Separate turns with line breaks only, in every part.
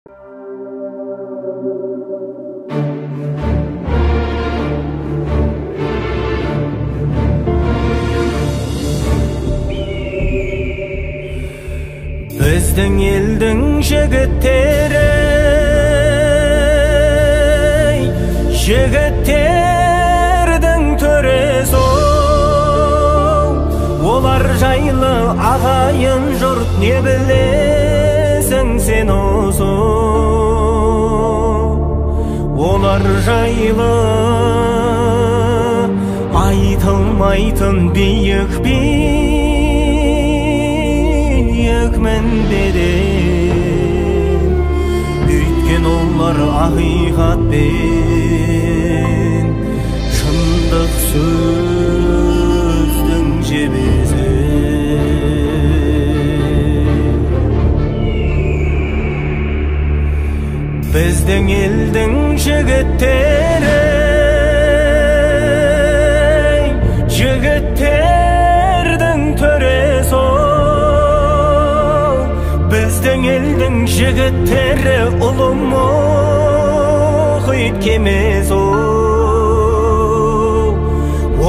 Біздің елдің жігіттері, жігіттердің төресі, олар жайлы ағайын жұрт не білесің сен осы? Олар жайлы айтылмайтын биік биік мінбеден, өйткен олар ақиқатпен шындық сөздің жебесі. Біздің елдің жігіттері, жігіттердің төресі, біздің елдің жігіттері ұлы мұхит кемесі.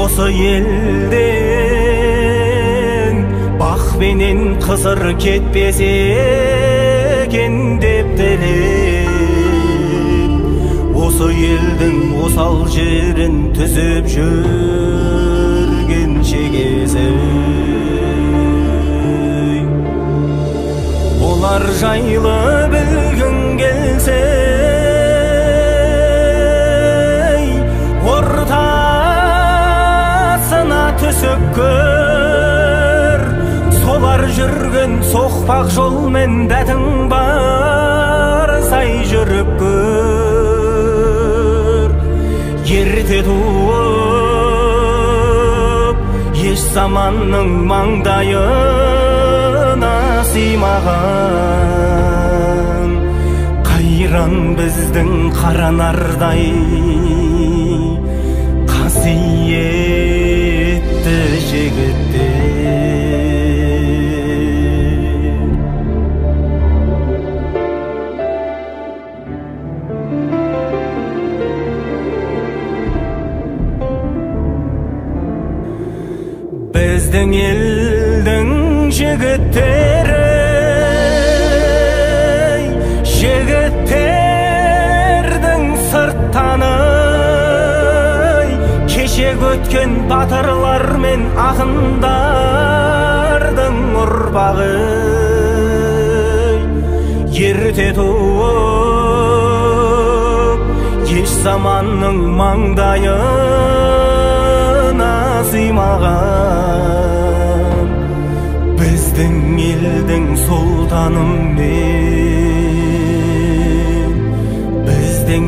Осы елден бақ пенен қызыр кетпесе екен деп тілеп, осы елдің осал жерін түзіп жүрген шегесі. Олар жайлы білгің келсе, ортасына түсіп көр, солар жүрген соқпақ жолмен дәтің бар сай жүріп көр. Ерте туып, еш заманның маңдайына сыймаған, қайран біздің қара нардай қасиетті жігіттер. Біздің елдің жігіттері, жігіттердің сырттаны, кешегі өткен батырлар мен ақындардың ұрпағы. Ерте туып, еш заманның маңдайына сыймаған, біздің елдің сұлтаны мен, біздің